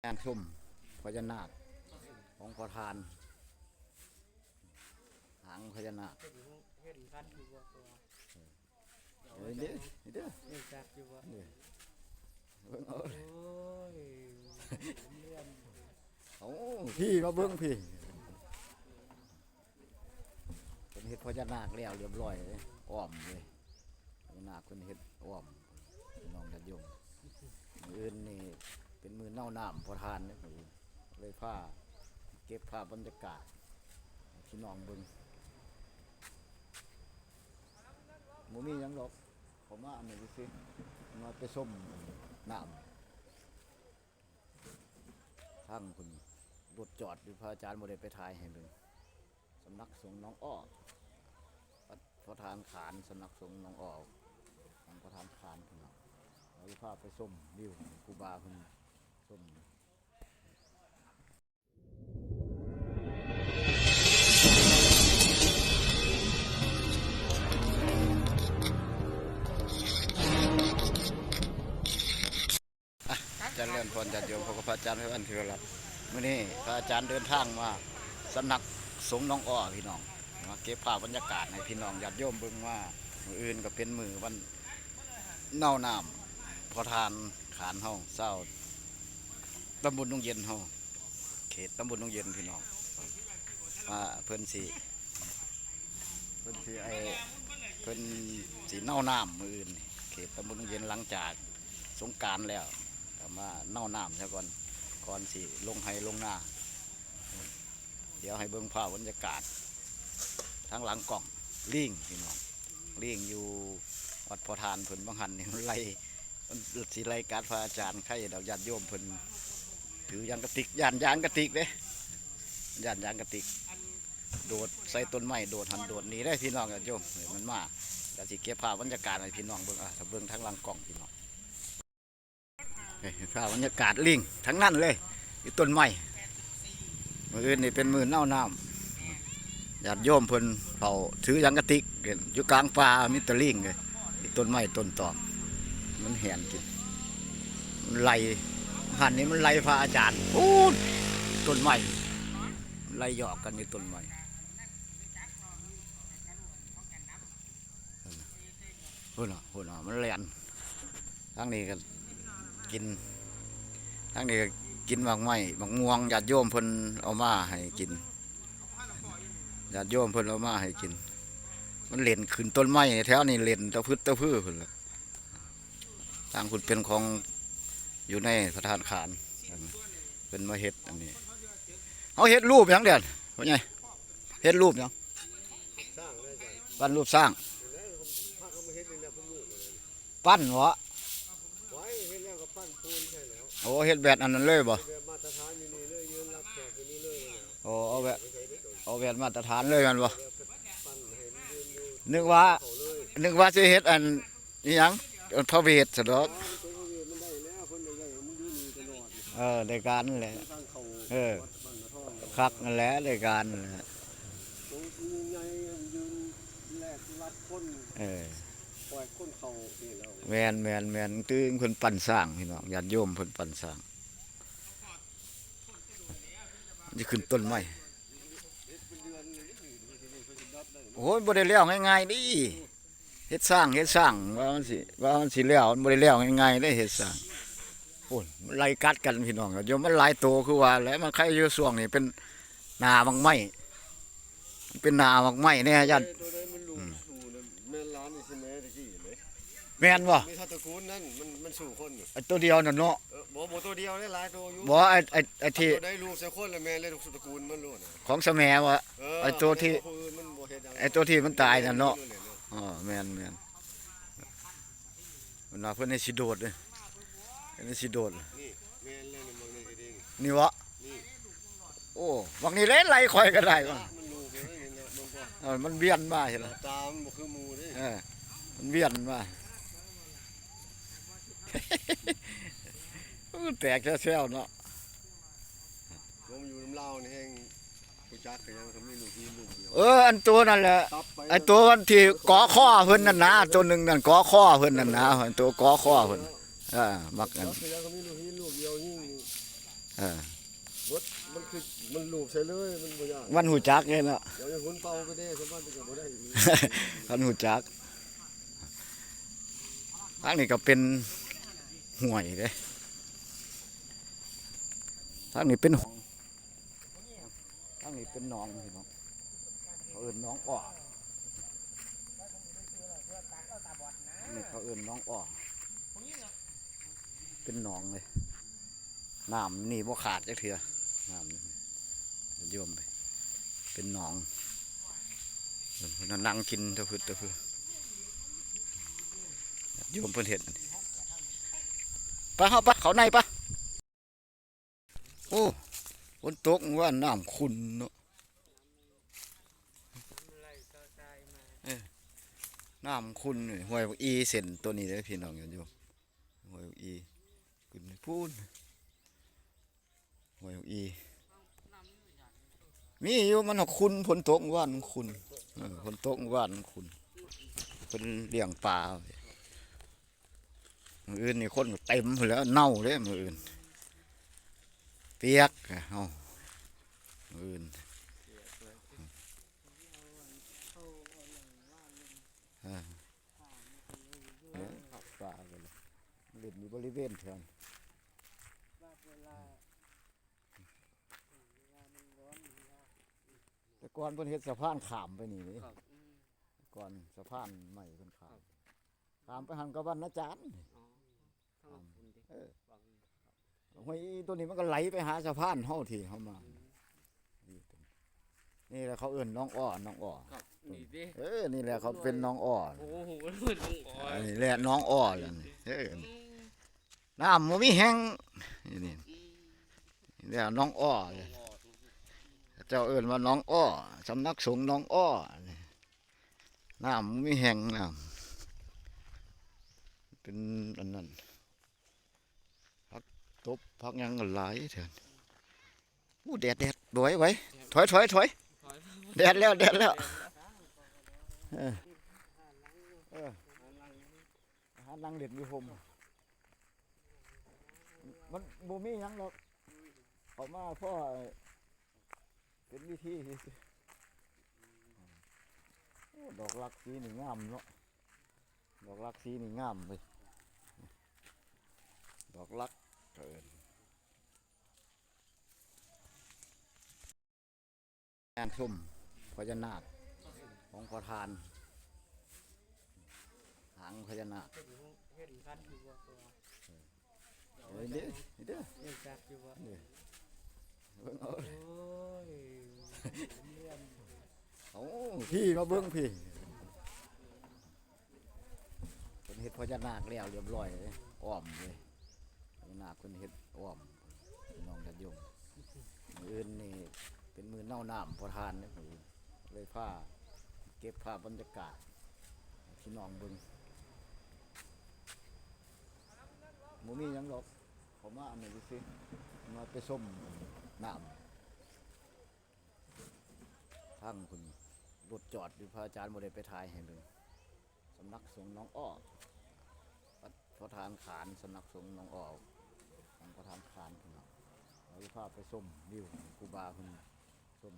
ານຊົມພະຍານາກຂອງພໍ່ທ່ານ ຫາງພະຍານາກ ເຫັນ ເຫັນທັນຢູ່ບໍ່? ເອີ ເດ້ ເດ້ ເຫັນຈັກຢູ່ບໍ່? ເດ້ ເບິ່ງເອົາ ໂອ້ຍ ເລື່ອນ ເອົາ ພີ່ມາເບິ່ງພີ່ ເພິ່ນເຮັດພະຍານາກແລ້ວລຽບລ້ອຍເດ້ ອ້ອມເດ້ ພະຍານາກເພິ່ນເຮັດອ້ອມ ພີ່ນ້ອງຍາດໂຍມ ມື້ອື່ນນີ້ເປັນມື້ເນົານ້ຳພໍ່ທ່ານເດ້ ເລີຍພາເກັບພາບບັນຍາກາດໃຫ້ພີ່ນ້ອງເບິ່ງ ບໍ່ມີຫຍັງດອກ ເຂົ້າມາອັນນີ້ຊື່ໆ ມາໄປຊົມນ້ຳ ທາງພຸ້ນລົດຈອດຢູ່ ພະອາຈານບໍ່ໄດ້ໄປຖ່າຍໃຫ້ເບິ່ງ ສຳນັກສົງໜອງອໍ້ ວັດພໍ່ທ່ານຂານ ສຳນັກສົງໜອງອໍ້ ຂອງພໍ່ທ່ານຂານ ພີ່ນ້ອງ ເຮົາຊິພາໄປຊົມວິວ ຄູບາເພິ່ນຊົມ. ອ່ະ ຈະເລີນພອນຍາດໂຍມ ພົບກັບພະອາຈານໄພວັນ ທິວະລັດ ມື້ນີ້ພະອາຈານເດີນທາງມາສຳນັກສົງໜອງອໍ້ ພີ່ນ້ອງ ມາເກັບພາບບັນຍາກາດໃຫ້ພີ່ນ້ອງຍາດໂຍມເບິ່ງວ່າ ມື້ອື່ນກໍເປັນມື້ວັນເນົານ້ຳ ພໍ່ທ່ານຂານເຮົາ ຊາວຕຳບົນດົງເຢັນເຮົາ ເຂດຕຳບົນດົງເຢັນ ພີ່ນ້ອງ ວ່າເພິ່ນຊິ ເພິ່ນຊິ ໄອ້ ເພິ່ນຊິເນົານ້ຳມື້ອື່ນນີ້ ເຂດຕຳບົນດົງເຢັນ ຫຼັງຈາກສົງການແລ້ວ ກໍມາເນົານ້ຳຊະກ່ອນ ກ່ອນຊິລົງໄຮ່ລົງນາ ດຽວໃຫ້ເບິ່ງພາບບັນຍາກາດທາງຫຼັງກ້ອງ ລີງ ພີ່ນ້ອງ ລີງຢູ່ວັດພໍ່ທ່ານເພິ່ນ ບາງຫັ້ນນີ້ມັນໄລ່ ມັນຊິໄລ່ກັດພະອາຈານ ໃຄດອກ ຍາດໂຍມເພິ່ນຖືຢາງກະຕິກ ຢ້ານຢາງກະຕິກເດ້ ຢ້ານຢາງກະຕິກ ໂດດໃສ່ຕົ້ນໄມ້ ໂດດຫັ້ນໂດດນີ້ເດ້ ພີ່ນ້ອງຍາດໂຍມ ມັນມາ ກະຊິເກັບພາບບັນຍາກາດໃຫ້ພີ່ນ້ອງເບິ່ງ ອ່າ ຖ້າເບິ່ງທາງຫຼັງກ້ອງ ພີ່ນ້ອງ ນີ້ພາບບັນຍາກາດລີງທັງນັ້ນເລີຍ ຢູ່ຕົ້ນໄມ້ ມື້ອື່ນນີ້ເປັນມື້ເນົານ້ຳ ຍາດໂຍມເພິ່ນເຝົ້າຖືຢາງກະຕິກ ຢູ່ກາງປ່າມີແຕ່ລີງເລີຍ ມີຕົ້ນໄມ້ຕົ້ນຕອກ ມັນແຫນກິນ ມັນໄລ່ ຫັ້ນນີ້ມັນໄລ່ພະອາຈານ ພຸ້ນ ຕົ້ນໄມ້ ໄລ່ຫຍອກກັນຢູ່ຕົ້ນໄມ້ ພຸ້ນນະ ພຸ້ນນະ ມັນແລ່ນ ທາງນີ້ກໍກິນ ທາງນີ້ກໍກິນໝາກໄມ້ ໝາກມ່ວງ ຍາດໂຍມເພິ່ນເອົາມາໃຫ້ກິນ ຍາດໂຍມເພິ່ນເອົາມາໃຫ້ກິນ ມັນເຫຼັ້ນຂຶ້ນຕົ້ນໄມ້ແຖວນີ້ ເຫຼັ້ນຕະພຶດຕະພືພຸ້ນລະ ທາງພຸ້ນເປັນຂອງຢູ່ໃນພະທາດຂານ ເພິ່ນມາເຮັດອັນນີ້ ເຮົາເຮັດຮູບຫຍັງເດ ພໍ່ໃຫຍ່ ເຮັດຮູບຫຍັງ? ປັ້ນຮູບຊ້າງ ປັ້ນເບາະ? ໂອ້ ເຮັດແບບອັນນັ້ນເລີຍບໍ່? ໂອ້ ເອົາແບບ ເອົາແບບມາດຕະຖານເລີຍແມ່ນບໍ່? ນຶກວ່າ ນຶກວ່າຊິເຮັດອັນ ອີຫຍັງ ພະເວດຊະດອກ ເອີ ໄດ້ການແຫຼະ ເອີ ຄັກນັ້ນແຫຼະ ໄດ້ການນັ້ນແຫຼະ ເອີ ແມ່ນໆໆ ຕື່ມເພິ່ນປັ້ນຊ້າງ ພີ່ນ້ອງ ຍາດໂຍມເພິ່ນປັ້ນຊ້າງ ມັນຈະຂຶ້ນຕົ້ນໄມ້ ໂອ້ຍ ບໍ່ໄດ້ແລ້ວງ່າຍໆເດ້ ເຮັດຊ້າງ ເຮັດຊ້າງ ວ່າມັນຊິ ວ່າມັນຊິແລ້ວ ມັນບໍ່ໄດ້ແລ້ວງ່າຍໆເດ້ ເຮັດຊ້າງ ໂອ້ຍ ມັນໄລ່ກັດກັນ ພີ່ນ້ອງ ໂຍມ ມັນຫຼາຍໂຕ ຄືວ່າແຫຼະ ມັນໄຄຢູ່ຊ່ວງນີ້ເປັນໜ້າໝາກໄມ້ ເປັນໜ້າໝາກໄມ້ແດ່ ຢ້ານ ໂຕໃດມັນລູກ ອືມ ສູນະ ແມ່ນຫຼານອີ່ສະແໝແຕ່ກີ້ເດ້ ແມ່ນບໍ່? ມີເທົ່າຕະກູນນັ້ນ ມັນ ມັນສູ້ຄົນນີ້ ໄອ້ໂຕດຽວນັ້ນເນາະ ເອີ ບໍ່ ບໍ່ໂຕດຽວເດ້ ຫຼາຍໂຕຢູ່ ບໍ່ ໄອ້ ໄອ້ ໄອ້ທີ່ ໂຕໃດລູກໃສ່ຄົນລະແມ່ນເລີຍ ຕະກູນມັນໂລດ ຂອງສະແໝວະ ເອີ ໄອ້ໂຕທີ່ ແຕ່ຜູ້ອື່ນມັນບໍ່ເຮັດຫຍັງ ໄອ້ໂຕທີ່ມັນຕາຍນັ້ນເນາະ ອໍ ແມ່ນໆ ເພິ່ນວ່າເພິ່ນໃຫ້ຊິໂດດເດ້ ເພິ່ນໃຫ້ຊິໂດດ ນີ້ແມ່ນເລີຍ ນີ້ເບິ່ງນີ້ກະດີ ນີ້ວະ ນີ້ ໂອ້ ບັກນີ້ແຫຼະໄລ່ຂ້ອຍກໍໄດ້ວະ ມັນລູກເລີຍນີ້ນະ ເບິ່ງກ່ອນ ເອີ ມັນວຽນມາເຫັນລະ ຕາມັນບໍ່ຄືໝູ່ເດ້ ເອີ ມັນວຽນມາ ໂອ້ ແຕກແຊວໆເນາະ ຜົມຢູ່ນຳລາວນີ້ແຮງ ຮູ້ຈັກກັນຫຍັງ ເຂົາມີລູກຫີນລູກດຽວ ເອີ ອັນໂຕນັ້ນແຫຼະ ຕັບໄປ ໄອ້ໂຕອັນທີ່ເກາະຄໍເພິ່ນນັ້ນນະ ໂຕໜຶ່ງນັ້ນເກາະຄໍເພິ່ນນັ້ນນະ ອັນໂຕເກາະຄໍເພິ່ນ ເອີ ມັກອັນ ຈັກຄືຫຍັງ ເຂົາມີລູກຫີນລູກດຽວຍິງນີ້ ເອີ ບົດມັນຄື ມັນລູບໃສ່ເລີຍ ມັນບໍ່ຢາກ ມັນຮູ້ຈັກເດ້ເນາະ ດຽວໃຫ້ຫຸນເປົ່າໄປເດ້ ສຳພັນກໍບໍ່ໄດ້ ມັນຮູ້ຈັກ. ທາງນີ້ກໍເປັນຫ້ວຍເດ້ ທາງນີ້ເປັນ ທາງນີ້ເປັນໜອງພີ່ນ້ອງ ເຂົາເອີ້ນໜອງອ້ອ ນີ້ເຂົາເອີ້ນໜອງອ້ອ ເປັນໜອງເລີຍ ນ້ຳນີ້ບໍ່ຂາດຈັກເທື່ອ ນ້ຳນີ້ໂຍມ ເປັນໜອງ ເພິ່ນນັ່ງກິນຕະພຶດຕະພຶ ໂຍມເພິ່ນເຮັດ ໄປ ເຮົາໄປ ເຂົ້າໃນໄປ. ໂອ້ ຝົນຕົກມື້ວານນ້ຳຂຸ່ນເນາະ ເອີ ນ້ຳຂຸ່ນ ຫ້ວຍບັກອີ່ເສັ້ນໂຕນີ້ເດ້ພີ່ນ້ອງ ໂຍມ ຫ້ວຍບັກອີ່ ຂຶ້ນໄປພຸ້ນ ຫ້ວຍບັກອີ່ ມີຢູ່ ມັນຫາກຂຸ່ນ ຝົນຕົກມື້ວານມັນຂຸ່ນ ເອີ ຝົນຕົກມື້ວານມັນຂຸ່ນ ເພິ່ນລ້ຽງປາ ມື້ອື່ນນີ້ຄົນກໍເຕັມພຸ້ນແລ້ວ ເນົ່າເດ້ມື້ອື່ນ ປຽກເຮົາ ມື້ອື່ນ ເອີ ປາກໍເລີຍ ເຫຼັ້ນຢູ່ບໍລິເວນແຖວ ແຕ່ກ່ອນເພິ່ນເຮັດສະພານຂ້າມໄປນີ້ເດ້ ແຕ່ກ່ອນສະພານໄມ້ເພິ່ນຂ້າມ ຂ້າມໄປຫັ້ນກໍວັນນະຈານ ເອີ ຫ້ວຍອີ່ໂຕນີ້ມັນກໍໄຫຼໄປຫາສະພານເຮົາທີ່ເຮົາມາ ນີ້ແຫຼະເຂົາເອີ້ນໜອງອ້ອ ໜອງອ້ອ ນີ້ເດ້ ເອີ ນີ້ແຫຼະເຂົາເປັນໜອງອ້ອ ໂອ້ໂຫ ໜອງອ້ອ ນີ້ແຫຼະໜອງອ້ອແຫຼະ ເອີ ນ້ຳບໍ່ມີແຮງ ນີ້ ແລ້ວໜອງອ້ອ ເຂົາເຈົ້າເອີ້ນວ່າໜອງອ້ອ ສຳນັກສົງໜອງອ້ອ ນ້ຳມີແຮງ ນ້ຳເປັນອັນນັ້ນ ຜັກຕົບ ຜັກຫຍັງກໍຫຼາຍແທ້ ໂອ້ ແດດ ແດດ ໄວ ໄວ ຖອຍ ຖອຍ ຖອຍ ແດດແລ້ວ ແດດແລ້ວ ເອີ ເອີ ຫານັ່ງຫຼິ້ນຢູ່ຮົ່ມ ມັນບໍ່ມີຫຍັງດອກ ເຂົ້າມາພໍເປັນວິທີຊື່ໆ ໂອ້ ດອກລັກສີນີ້ງາມເນາະ ດອກລັກສີນີ້ງາມເວີຍ ດອກລັກ ເຂົາເອີ້ນ ງານຊົມພະຍານາກຂອງພໍ່ທ່ານ ຫາງພະຍານາກ ເຫັນ ເຫັນຊັດຢູ່ບໍ່? ເອີ ເດ້ ເດ້ ເຫັນຊັດຢູ່ບໍ່? ເບິ່ງເອົາ ໂອ້ຍ ເອົາ ພີ່ມາເບິ່ງພີ່ ເພິ່ນເຮັດພະຍານາກແລ້ວລຽບລ້ອຍເດ້ ອ້ອມເດ້ ພະຍານາກເພິ່ນເຮັດອ້ອມ ພີ່ນ້ອງຍາດໂຍມ ມື້ອື່ນນີ້ເປັນມື້ເນົານ້ຳພໍ່ທ່ານເດ້ ເລີຍພາເກັບພາບບັນຍາກາດໃຫ້ພີ່ນ້ອງເບິ່ງ ບໍ່ມີຫຍັງດອກ ເຂົ້າມາອັນນີ້ຊື່ໆ ມາໄປຊົມນ້ຳ ທາງພຸ້ນລົດຈອດຢູ່ ພະອາຈານບໍ່ໄດ້ໄປຖ່າຍໃຫ້ເບິ່ງ ສຳນັກສົງໜອງອ້ອ ປະທານຂານ ສຳນັກສົງໜອງອ້ອ ຂອງປະທານຂານ ພີ່ນ້ອງ ເຮົາຈະພາໄປຊົມວິວ ຄູບາເພິ່ນຊົມ